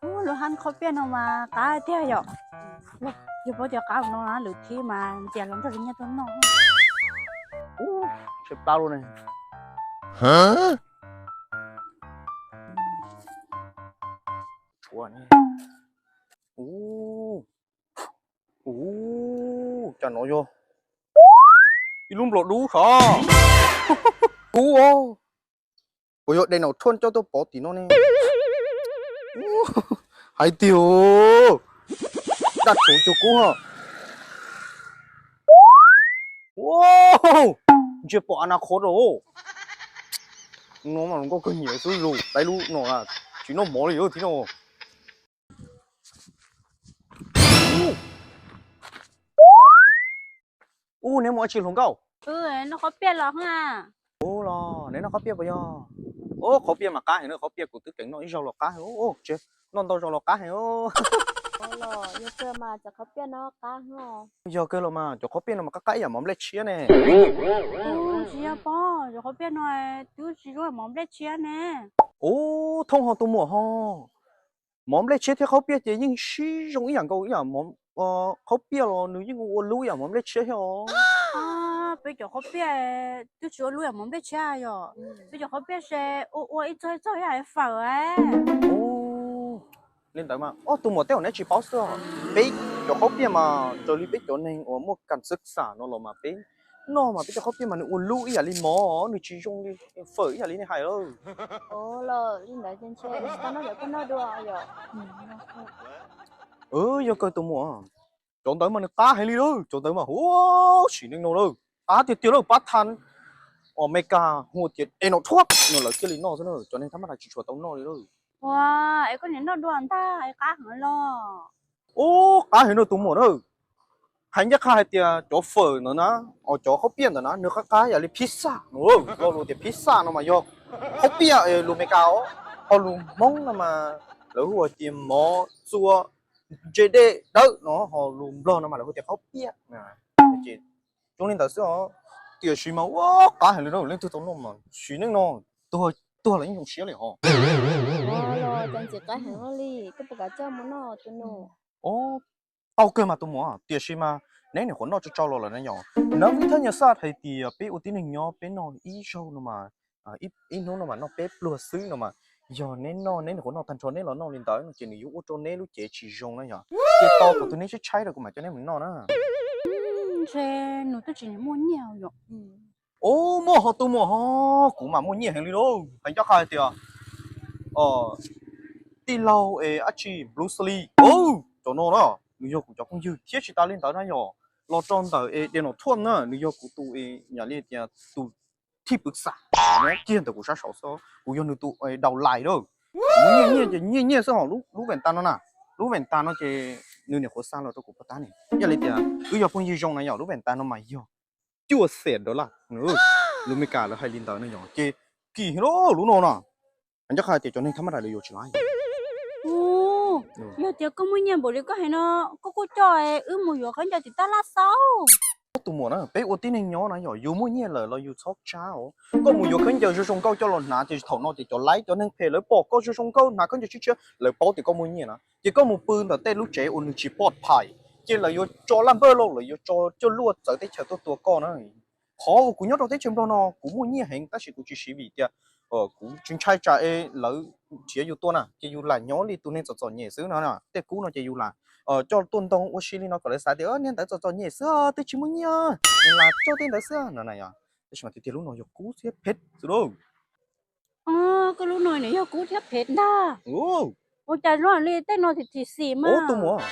Ub, lub hab qhaub piaj no mas qab tiag yom. Yog paub tias qab no na lwm thib mas ntiav los nrog li nyiaj tuaj noj. Ub, tshe plab lub ne. Tshuav ne. Ub, ub, cas no yog ib lub nplos dub sav. Kub os, puas yog Donald Trump coj tuaj pov tim no ne? Hais tiag, daj tshuv cuag kub ho. Ntsia pom a na qhuav rau. No mas hluas nkauj kawg nyiam xwb, lus dai lub no tsis noj mov li thiab no. Ub, neb mus ua tsi hluas nkauj? Noj qhaub piaj los. Ub, los neb noj qhaub piaj puas yog? Ub, qhaub piaj mas qab heev na, qhaub piaj kuv twb kheev noj ib zaug los qab heev. Ub, noj ntau zaus los qab heev. Yog kawg los mas cov qhaub piaj no mas qab qab ib yam mov nplej tshiab ne. Tsis yog pob, cov qhaub piaj no twb tsis zoo mov nplej tshiab ne. Ub, thooj ho tus muam ho, mov nplej tshiab thiab qhaub piaj ces yeej sib zoo ib yam nkaus ib yam. Qhaub piaj los nws yeej ua ua lub ib yam mov nplej tshiab thiab os. Peb cov qhaub piaj twb tsis ua lub ib yam mov nplej tshiab yom. Peb cov qhaub piaj se ua ua ib txog ib txog ib yam fawm. Li ntawd mas ob tug muam tej zaum neb tsis paub xwb os. Peb cov qhaub piaj mas raws li peb cov neeg uas muaj kam xwb xam no los mas peb noj mas peb cov qhaub piaj mas nws ua lub ib yam li mov, nws tsis zoo li fawm ib yam li nej hais lawm. Li ntawd ces ntshe tsis tau noj cov koj noj dua yom. Yog kawg tus muam, cov ntawd mas nws qab heev li lawm, cov ntawd mas huv sim neej no lawm, qab tiag tiag lawm, pab tha Amelikas hu tias Donald Trump no lawv thiaj li noj xwb na, cov neeg thab mab das tsis tshua tau noj li lawm. Ua, es koj niam noj dua ntag es qab heev los? Ub, qab heev no tus muam na. Hais ncaj qha hais tias cov fawm ntawd na, os cov qhaub piaj ntawd na nws qab qab yam li pizza no, lo lus tias pizza no mas yog qhaub piaj lus Amelikas os, ho lus Hmoob no mas lawv hu tias mov txua ntse dej dawb no, ho lus Nplog no mas lawv hu tias qhaub piaj. Ces zoo li ntawd xwb os, tiam sis mas ua qab heev li na, leej twg tau noj mas sim neej no tuag los yeej zoo siab li ho. Ces qab heev li, koj puas kam coj mus noj tus nus? Tau kawg mas tus muam, tiam sis mas neb nyuam qhuav noj tsau tsau los lawm na yom. Nov vib thab nyuam xaj hais tias peb ua tib neeg nyob peb noj ib zaug no mas, ib hnub no mas noj peb pluag xwb no mas, yog neb noj neb nyuam qhuav noj tag nrho neb los noj li ntawd no ces nws yuav ua rau neb lub cev tsis zoo na yom. Ces tos kom tus neb tshaib tshaib rau kuv mam coj neb mus noj na. Ntshe nws twb tsis muaj nyiaj yom. Ub, muaj ho tus muam ho, kuv mas muaj nyiaj heev li lauj. Hais ncaj qha hais tias tij laug es dab tsi Bruce Lee, cov no na, nws yog kuv cov phooj ywg thiab tsis tas li ntawd na yom. Los rau ntawm es Donald Trump na, nws yog kuv tus es yam li tias tus thij pwv xam nyob kiag ntawm kuv sab saud xwb, kuv yog nws tus daus lais lawm. Kuv muaj nyiaj nyiaj ces nyiaj nyiaj xwb ho, lub venta no na, lub venta no ces nws nyuam qhuav xa los rau kuv pov tab ne. Yog li tias wb yog phooj ywg zoo na yom, lub venta no mas yog cuaj xees dollar, lus Meskas lawv hais li ntawd na yom. Ces kim heev lub no na, ncaj qha tias cov neeg thab mab das lawv yuav tsis laib. Yog tias koj muaj nyiaj npaum li koj hais no, koj kuj coj wb mus yuav khaub ncaws tim tab laj xaub. Tus muam na, peb ua tib neeg nyob na yom, yus muaj nyiaj lawm los yus txhob tsab os. Koj mus yuav khaub ncaws zoo zoo nkauj coj los hnav ces thaum no ces cov laib cov neeg phem lawv pom koj zoo zoo nkauj hnav khaub ncaws tshiab tshiab, lawv paub tias koj muaj nyiaj na, ces koj mus pw ntawm tej lub tsev uas nws tsis pom phais, ces lawv yuav tso laj npawg los lawv yuav tso cuaj luaj txawv teb chaws tuaj tua koj na. Qhov uas kuv nyob rau teb chaws Nplog no kuv muaj nyiaj heev tab sis kuv tsis siv vim tias kuv tsis ntshai tsam es lawv nrhiav yus tua na, ces yus lam nyob li tus neeg txom txom nyem xwb no. Tej kub no ces yus lam coj tuaj ntoo ua si li no kom lawv xav tias niag ntawd txom txom nyem xwb, twb tsis muaj nyiaj, yus lam coj tej ntawd xwb no na yom. Tab sis mas tiag tiag lub no yog kub thiab phem xwb lauj. Koj lub no nws yog kub thiab phem ntag. Ua cas zoo li tej no thim thim xim mas. Tus muam,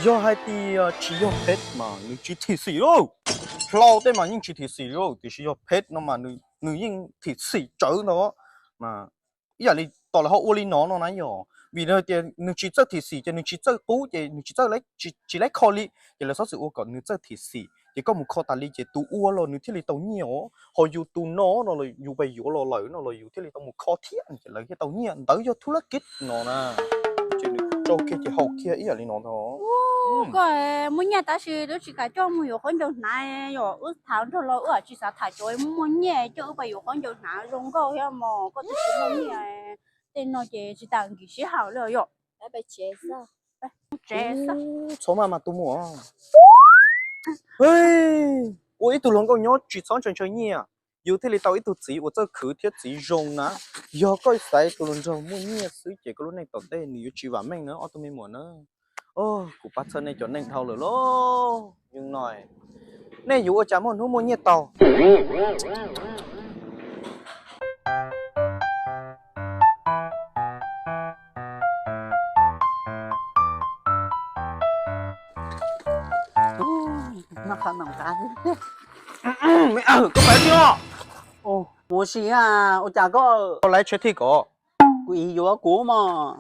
yog hais tias tsis yog phem mas nws tsis thim xim lauj. Hlau tej mas yeej tsis thim xim lauj, tiam sis yog phem no mas nws yeej thim xim tsawv ntag. Mas ib yam li tom lawv ho ua li no no na yom, vim tias nws tsis txawj thim xim ces nws tsis txawj kub ces nws tsis txawj, tsis laib kho li, ces lawv xov xwm ua kom nws txawj thim xim ces koj mus kho tas li ces tus ua los nws thiaj li tau nyiaj os. Ho yus tus no no los yus pais yuav los lawm no los yus thiaj li tau mus kho thiab ces lawv thiaj tau nyiaj, ntawd yog thub lab kiv no na. Ces nws rau kiag ces haus kiag ib yam li no ntag. Koj muaj nyiaj tab sis twb tsis kam coj mus yuav khaub ncaws hnav yom, wb tham nrog los wb tsis xav tham cov muaj nyiaj coj wb pais yuav khaub ncaws hnav zoo nkauj thiab mog, koj twb tsis muaj nyiaj, tej no ces tsis tas nkim sij hawm li yom. Tsev xwb. Txhob maj mas tus muam. Ua ib tug hluas nkauj nyob tsis txhob ntshaw ntshaw nyiaj, yus thiaj li tau ib tug txiv uas txawj khwv thiab txiv zoo na. Yog koj xaiv tus hluas nraug muaj nyiaj xwb ces koj lub neej tom ntej nws yuav tsis vam meej na ob tug me muam na. Kuv pab txhawb nej cov neej dhau lawm lauj. Yog no nej yuav ua cas muaj hnub muaj nyiaj tau? Koj pab tij os. Ua si, ua cas koj laiv tsheb thij ko? Kuv ib yuav kuv mog.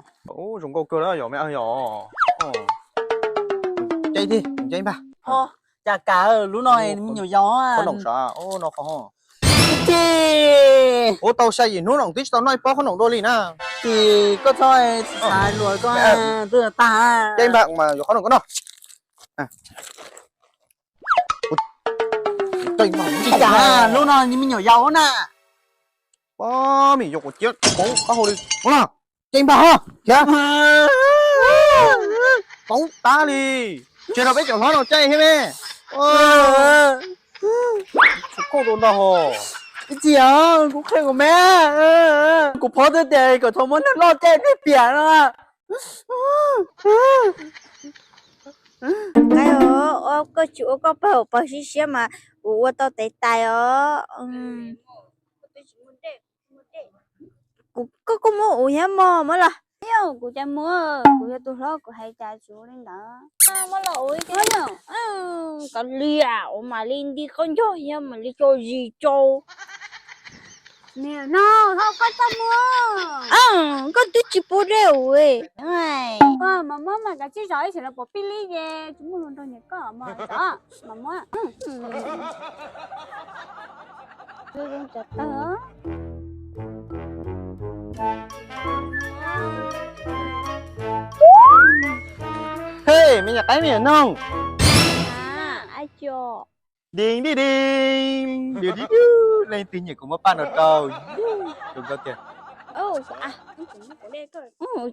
Zoo nkauj kawg yom me yom. Ces thiaj ces npag. Cas kav lub no me nyuam yaus qhob noom sav no qhov. Ces ua tau xya yim hnub no twb tsis tau noj ib pob qhob noom dua li na. Ces koj txhob xav luag koj twb tag. Ces npag mas yuav qhob noom koj noj. Tsis kav lub no me nyuam yaus na. Pob me nyuam yaus quav ciab poob qab hau li. Ces npag ho khiav. Poob tab li. Tsis rau peb cov hlob no caij thiab me. Tsis koj dua ntag ho. Ib txhis kuv qhia kuv me, kuv phob twb tias kom txhob muab neeg loj caij peb piam no. Nqaij, koj tsis ua koj pawg hauv paug siab siab mas kuv ua tau tais tais os. Koj kuj muab ua thiab mog, muab los. Kuv cas muab, kuv yog tus hlob kuv hais cas tsis ua li ntawd. Muab los ua thiab. Kav liam, ua mam li nti qaub ncaug thiab mam li tso zis tsau. Niam no, ho koj txaj muag. Koj twb tsis pub dej ua. Mas muab mas kav tsij zov ib tsam los pom pij lib ces tsis muaj hluas nraug nyiam koj mas zov mas muab. Hej, me nyuam qaib me nyuam noog. Ding ding ding, ding ding ding. Leej twg nyiam kuv muab paj no rau. Zoo nkauj tiag.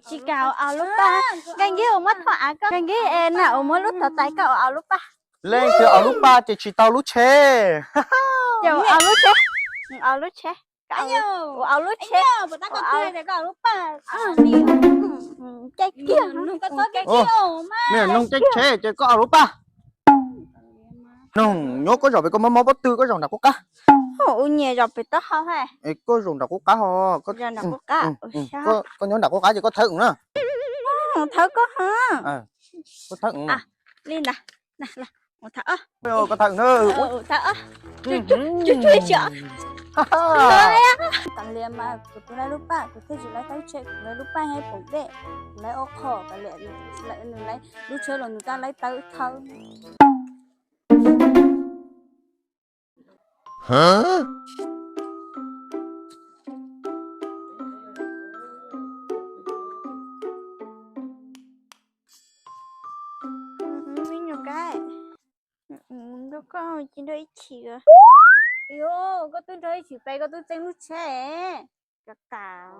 Tsis kam ua lub paj, nkag nkig ua muab thoj av koj, nkag nkig es na ua muab lub tov tais koj ua lub paj. Leej twg ua lub paj ces tsis tau lub tsheb. Ces ua lub tsheb, ua lub tsheb. Ua lub tsheb. Caij kiag. Me nyuam noog caij tsheb ces koj ua lub paj. Noog, nyob koj zaum pem koj mob mob pob tw koj zaum nram qub qab. Ua nyias zaum pem taub hau hais. Koj zaum nram qub qab ho. Koj nyob nram qub qab ces koj thawb na. Thawb koj ho. Koj thawb. Li ntawd. Koj thawb na. Tsuj tsuj tsuj tsuj. Kav liam mas kuv tus lawv lub paj, kuv thiaj tsis lawv tawb tsheb, kuv lawv lub paj thiab pom dej, kuv lawv ob qho, kav liam nws lawv lub tsheb los nws twb lawv tawb thawb. Me nyuam qaib, nrog koj cia nrog ib chim. Koj twb nrog ib chim pem koj twb txeeb lub tsheb. Kav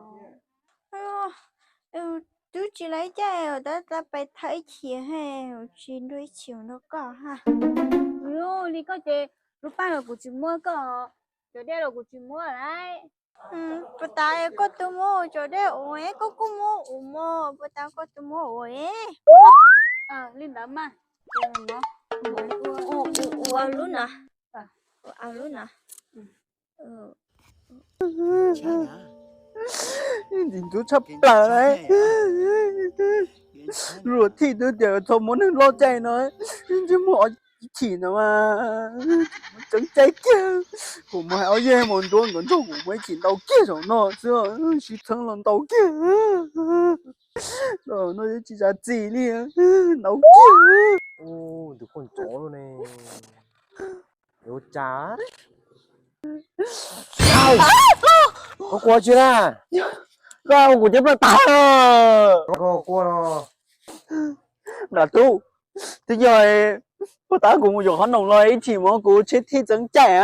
liam, twb tsis lawv caij tab tab pais thawb ib chim, tsis nrog ib chim nrog koj ha. Li koj ces lub paj los kuv tsis muab koj, cov dej los kuv tsis muab lawm. Puas tas koj tus muab cov dej ua, koj kuj muab ua mog, puas tas koj tus muab ua. Li ntawd mas. Ua lub no, ua lub no. Ntxim ntxub tshaj plaws. Luag thij twb tias txhob muab neeg loj caij no, ntsej muag ob chim no mas tseev caij kiag. Kuv mus hais ob yeg mus nruab nkawd nrog kuv muaj ib chim ntau kiag zaum no xwb, sib txheeb los ntau kiag. No tsis tsav txim li, ntau kiag. Tus koj ntxov lub ne. Ua cas koj quaj tsi na? Koj ua kuv ceeb plaj tag. Koj quaj no. Nram tub, twb yog puag ta kuv mus yuav qhov noom los ib chim mus kuv tsheb thij txeev caij a.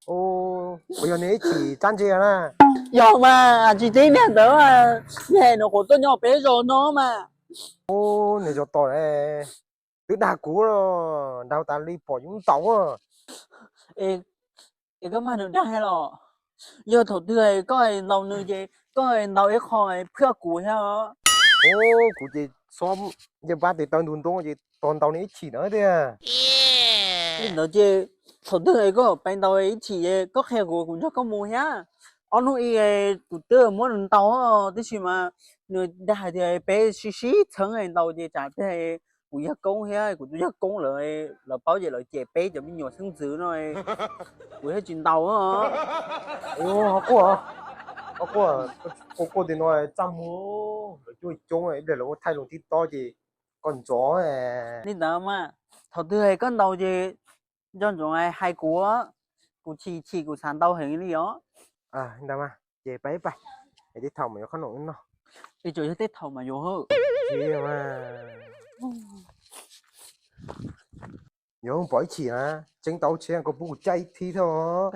Puas yog nws ib chim tsab ntse na? Yog mas, tsis tib niag ntawd, niag no kuv tuaj nyob peb zos no mas. Ub, niag zos tod twb dag kuv, nraug tas li pom yus ntaus. Es koj mag nws dag los? Yog thaum twg koj ntaus nws ces koj ntaus ib qho phwj kuv thiab. Ub, kuv ces xob ncej pab tes taw ntug ntoo ces tos ntaus nws ib chim na tiag. Li ntawd ces thaum twg koj pais ntaus ib chim, koj qhia kuv, kuv nrog koj mus thiab. Ob hnub ib kuv twb muab nws ntaus, tab sis mas nws dag hais tias peb sib sib txheeb ntaus ces tsam tiag kuv yawg koob thiab kuv tus yawg koob lawv, lawv paub ces lawv cem peb cov me nyuam xeeb ntxwv no, kuv thiaj tsis ntaus. Ho quaj, ho quaj, quaj quaj tim no txaj muag, lawv cuab coob ib pliag lawv muab thaij loo TikTok ces koj ntxov. Li ntawd mas, thaum twg koj ntaus ces nco ntsoov hais kuv, kuv chim chim kuv xav ntaus heev li os. Ntawd mas ces pab ib pab, es tej thaum mas yuav qhob noom wb noj. Es tsuas yog tej thaum mas yuav. Yuav pom ib chim na, tseeb tau tseeb koj pub kuv caij ib thib thiab.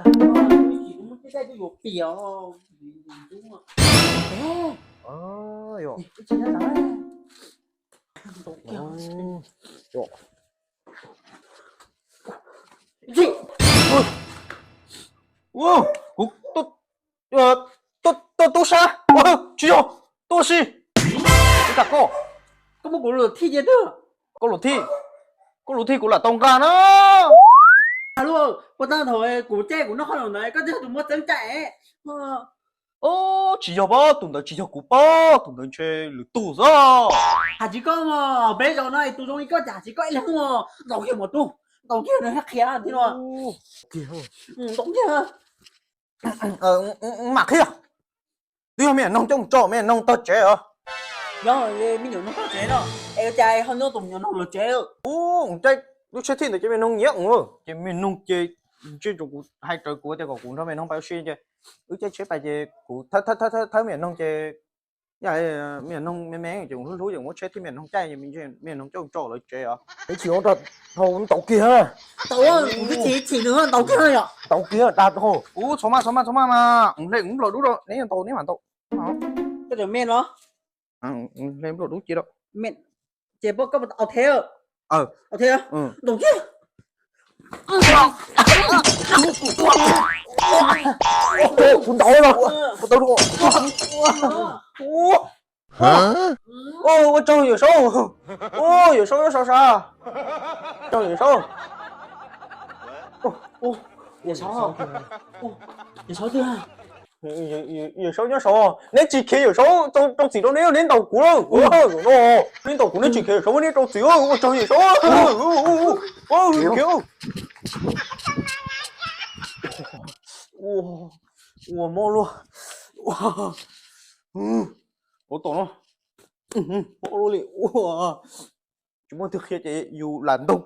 Kuv tuaj tub sab, tsis yog, tuaj si. Ua cas koj, koj muab kuv luam thij cia twg? Koj luam thij, koj luam thij kuv lam tau nqa na. Ua tag thaum kuv caij kuv noj qhob noom ntawd koj twb yog tus muab txeeb caij. Tsis yog pab, tus ntawd tsis yog kuv pab, tus ntawd ntshe lwm tus xwb. Has tsis koj mog, peb zaum no tus zoo li koj cas has tsis koj ib leeg mog, ntaus kiag mas tub, ntaus kiag nws thiaj qhia thiab no. Ntaus kiag. Mam qhia, twb yog me nyuam noog coj mus tso, me nyuam noog tog tsev os. Yog me nyuam noog tog tsev no, es cas ho nyob tus me nyuam noog lawv tsev? Ub, caij lub tsheb thij ntawd ces me nyuam noog nyiam ua, ces me nyuam noog ces ntshe tsuas kuv hais raws kuv tias kom kuv nrog me nyuam noog pais ua si ces wb caij tsheb pais ces kuv thawb me nyuam noog ces, yog me nyuam noog me me ces kuv hlub hlub ces kuv muab tsheb thij me nyuam noog caij, me nyuam noog coj tso lawv tsev os. Ib chim ua rau dhau ntaus kiag. Tau, kuv twb chim chim nws ntaus kiag yom. Ntaus kiag dag dhau. Ub, txhob maj txhob maj txhob maj mas, hle kuv nplua dub rau neb ntaus neb mam ntaus. Koj cov me no. Hle nplua dub cia rau. Ces poj koj au thiab. Au thiab. Ntaus kiag. Kuv ntaus los, kuv ntaus. Ua tsaug Yawm Saub, ua Yawm Saub nyob saud sav, tsaug Yawm Saub. Yawm Saub, Yawm Saub twg? Yawm Saub nyob saud, neb tsis khiav Yawm Saub rau txim rau neb, neb ntaus kuv, neb ntaus kuv neb tsis khiav Yawm Saub neb rau txim, ua tsaug Yawm Saub. Ua mob luaj, ua tom no, mob luaj li ua. Tsis muaj twg qhia ces yus lam ntaus.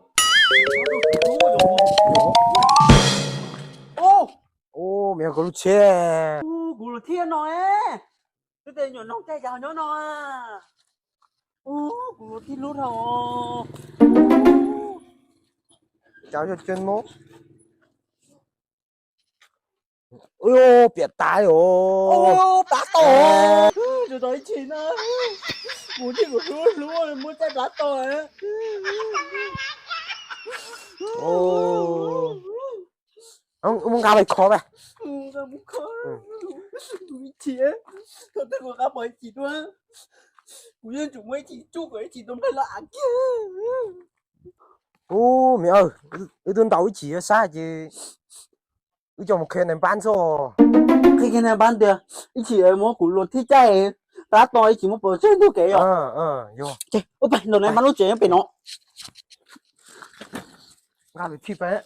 Me koj lub tsheb. Kuv luag thiab no, twb tias nyuam noog caij cas nyob no. Kuv luag thiab lub dhau. Cas yog cov no. Ua piam tas os. Plab tau. Tus tau ib chim na. Kuv thiaj kuv hlub hlub muab caij plab tau. Mus nqa pais kho mas. Ib chim, thaum twg kuv nqa pom ib chim tuaj, kuv yeej tsum muab ib chim tsuj kom ib chim tus nplaig los av kiag. Ub, me, wb twb ntaus ib chim sab ces wb coj mus qhia nais npab xwb. Qhia nais npab tias ib chim muab kuv luag thib caij, plab tau ib chim muab pov tseg ntug kev yom. Ces wb pais ntaus nais npab lub tsev pem no. Nqa lus thij pais.